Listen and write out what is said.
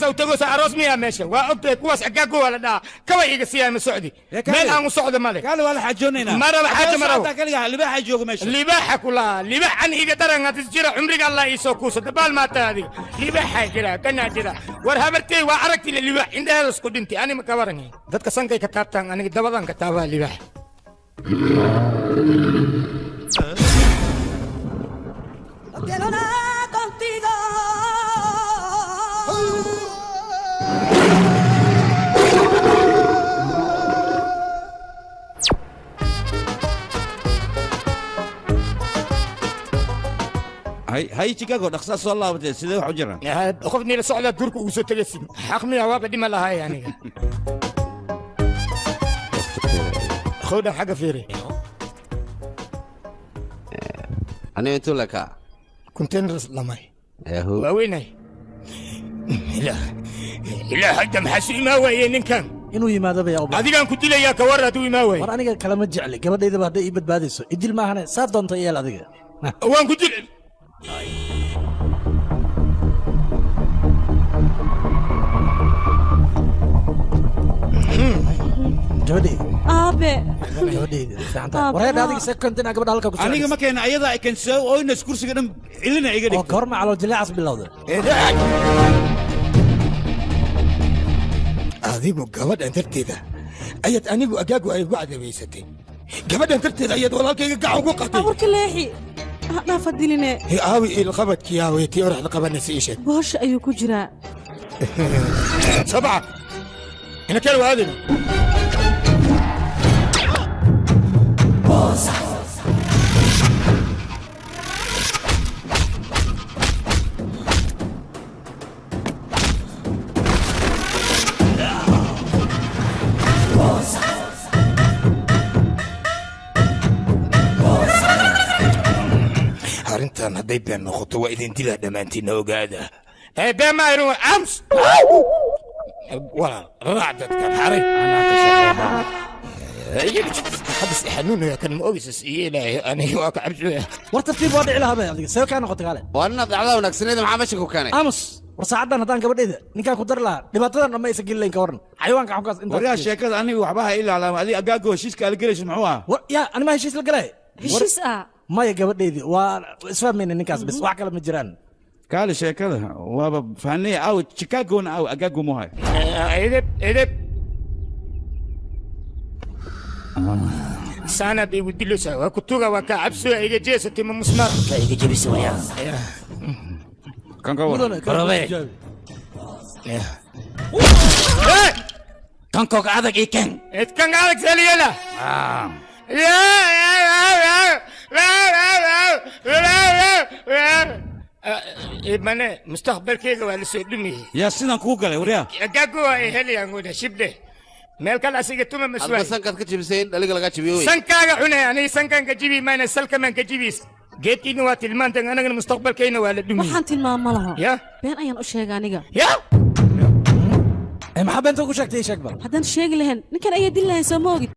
Tagosa aroos miyaa meesha waa ogtahay kuwaas agaago waa la dhahaa kawa iga siiyaa ma socdi meel aan u socdo male. Kaale waa la xajoonaynaa. Ma raba xaajo, ma rabo. Kaligaa libaaxa jooga meesha. Libaaxa ku lahaa libaax an iga daran hadis jira cumriga Allah ii soo kuuso dabaal maata adiga libaaxaa jira kanaa jira war habartey waa aragti le libaax indhaheeda isku dhintay ani ma ka waran dadka sankay ka taabtaan aniga dabadan ka taabaa libaax. No quiero nada contigo. Hay hay Chicago, dhaqsaa soo laabatay, sidee wax u jiraan? Qofnii la socdaa duurka ugu soo tegaysin xaq miya waaba dhima lahaay aniga khowdhan xagga fiiri. Aniga intuu lekaa containers lamay yahu waaweynay ilaa hadda maxaa su imaa waayey ninkan inuu yimaado bay adigaan ku dilayaa ka war hadduu imaa waaye. War aniga kalama jecli gabadhaydaba hadday ii badbaadayso idil maahane saa doonta yeel adiga. Waan ku dil. Gabadhayda. Aabe. Gabadhayda fiicantahay wareedha adiga se kontina gabadha halka ku soo aniga ma keena ayadaa kensoo oynas kursiga dhan cilina iga oo dhigto goorma calool jileecas bilowda. Adigu gabadhan darteeda ayaad anigu agaagu ay ugu cadabaysatay gabadhan darteeda ayaad walaalkayga gacan ugu qatay. Abuurka leexi ha dhaafa diline. Aawi ilqabadkii aawi tii oraxda qabanaysa ii sheeg. Boosha ayuu ku jiraa. Sabca ina keen waa aadayna. Arrintan hadday been noqoto waa idin dilaa dhammaantiinna ogaada. Ee been ma aynu ams walaal raac dadkan xaray hadda is xanuunaya kan ma ogeysa siiye ilaahay aniga waa ka cabsooya. War tartiib waa dhici lahaa bay adiga see kaa noqotay kaale. Waa inaad dhacdaa wanaagsaneeda maxaa meesha ku keenay? Aamus war saacaddan haddaan gabadhayda ninkaan ku dari lahaa dhibaatadan dhamma aysan geli lahayn ka waran xayawaanka xunkaas intaas. Waryaa sheekada aniga waxba ha ilaalaama adiga agaago heshiiska ala gelayso muxuu ahaa? War yaa anima heshiis la galay? Heshiis ah maya gabadhaydii waa isfahmayna ninkaas bis wax kale ma jiraan. Kaale sheekada waaba fahanay aw Chicagona aw agaago muhay. Edeb edeb saanaad igu dilaysaa waa ku tuga waa kaa cabsooya iga jeesatay ma musmaar ka iga jebisa waryaa kan ka war. Mudane, kale Barabe. tijaabi. Kan koog adag ii keen. Kan adag seliyela. Mane mustaqbalkayga waa la soo dhumiyey. Yaa sidan kuu galay waryaa? Agaago waa ay helayaan wada shibdhe meel kale asiga tuma adba maswaay. Sankaad ka jebisay in dhaliga lagaa jebiyo wey. Sankaaga cunay aniga sankaan ka jibi mayna salkamaan ka jibiis geedkiina waa tilmaantan anagana mustaqbalkayna waa la dhumiyey. Waxaan tilmaama laho ya been ayaan u sheega aniga. Ya. Ee maxaa beenta ugu sheegtay ii sheeg bal. Haddaan sheegi lahayn ninkan ayaa dili lahayn soo ma ogid.